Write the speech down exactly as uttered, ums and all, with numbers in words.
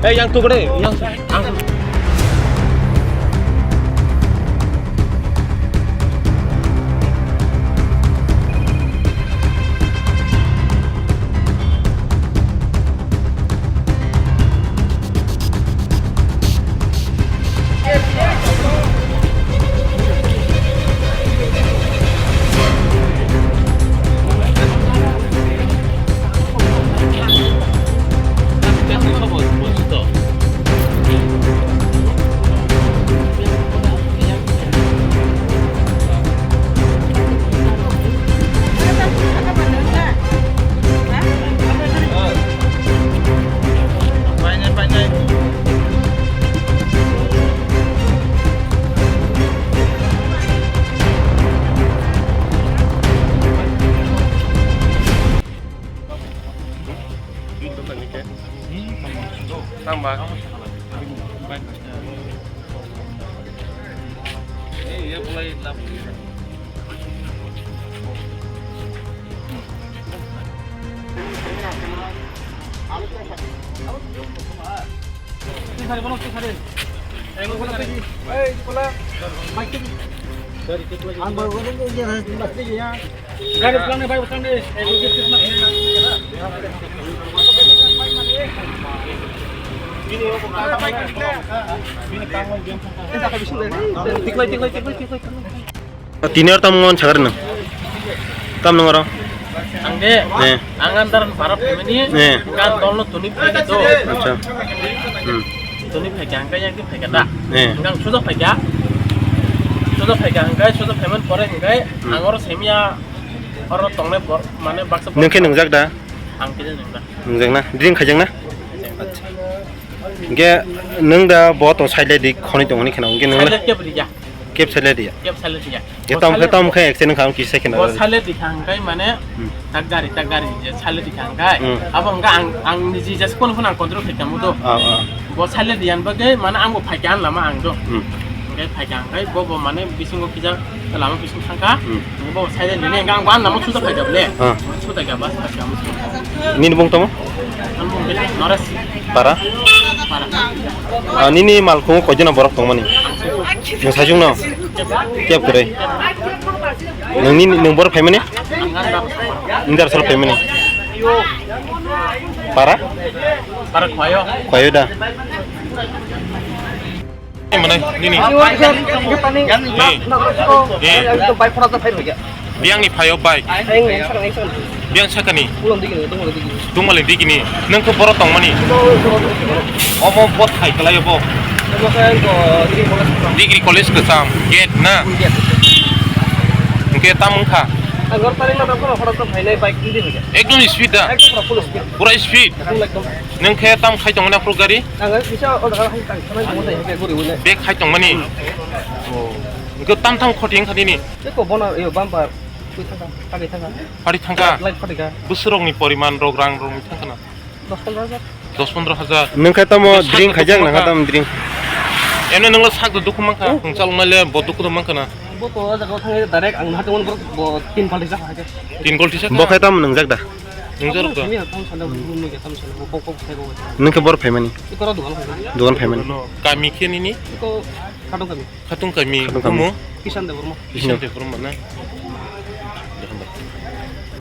Eh, yang tu gede, yang tu. Yang tu. Tamba. Tiklai, tiklai, tiklai, tiklai, tiklai. Tini oro tamo wngmani sakha rwno? Tamo nung oro? Ang de, eh, ang andar para phaimani, eh, gan dolno tuni phaikha do. Acha. Hmm. Tuni phaikha, ang kaya ki phaikha da. Eh. Ang sudo phaikha. Sudo phaikha, ang kaya sudo phaiman pore ang kaya, hmm, ang oro semia oro tongnai bor, mane baksa bor. Nung khe nungjak da? Ang khe nungjak. Nungjak na? Drink khaijak na? Acha. Hingke nwng da bo to side light di khonwi tongmani kheno, hingke nwng le side light kebo riya. Kebo side light riya. Kebo side light riya. Bo tamo khe, side light, tamo khe accident wngkha, kisa kheno. Bo side light rikha hingkai mane, hmm, tak gari, tak gari je side light rikha hingkai. Hmm. Abo hingka ang, ang niji jas kono kono ang control khaikha mudo. Ah, ah. Bo side light riyan bagwi mane ang bo phaikha ang lama ang do. Hmm. Hingke phaikha hingkai bo, bo mane bisingo kisa lama bising thangkha. Hmm. Bo side light rini hingka ang bo ang lama suda phaikha bole. Ah. Suda kha ba, suda kha. Nini bung tamo? Ang bung bele, Naresh. Para? Para. Ah, nini malkhungo koijona borok tongmani? Ang saichung. Nwng saichung no? Kep kwrwi. Nwng nini, nwng borok phaimani? Ang ganda. Nwng dar sal phaimani? Para? Para Khwayo. Khwayo da. Mane, nini? Eh. Eh. Biyangni phaio bai. Biyang sakani. Dungmali digini. Nung khe boro tongmani. Omo bo thai kalai bo. Degree college kwcham. Gate na. Hingke tam wngkha. Ekdom speed da. Pura speed. Nung khe tam khai tongmani aphuru gari? Ang kisa order khai tang, khai tang, khai tang, khai tang, khai tang, khai tang. Bag khai tongmani? Hmm. Oh. Hingke tam tam khoti wngkha nini? Eko bono, iyo, bumper. Twi thangkha, kagwi thangkha. Pari thangkha? Light khoti kha. Bwswrokni poriman rok, rang rokni thangkha na? Dos pondro hajar. Dos pondro hajar. Nung khe tamo drink khaijak nang kha tamo drink? Eno nunglo sak do dukhu mankha. Oh. Nwng chalok naile bo dukhu do mankha na? Bo to o jaga o thangwi direct ang nahartongmani borok bo tin balti jak hai khe. Tin balti jak? Bo khe tamo nungjak da? Nungjak rok da? Simi tamo sana, bumui khe tamo sana, bo kok kok sai bo. Nung khe boro phaimani? Iko ra dukan phaimani. Dukan phaimani. Kami khe nini? Iko Khatung kami. Khatung kami. Khatung kami. Kumu? Kisan Debbarma. Kisan Debbarma na?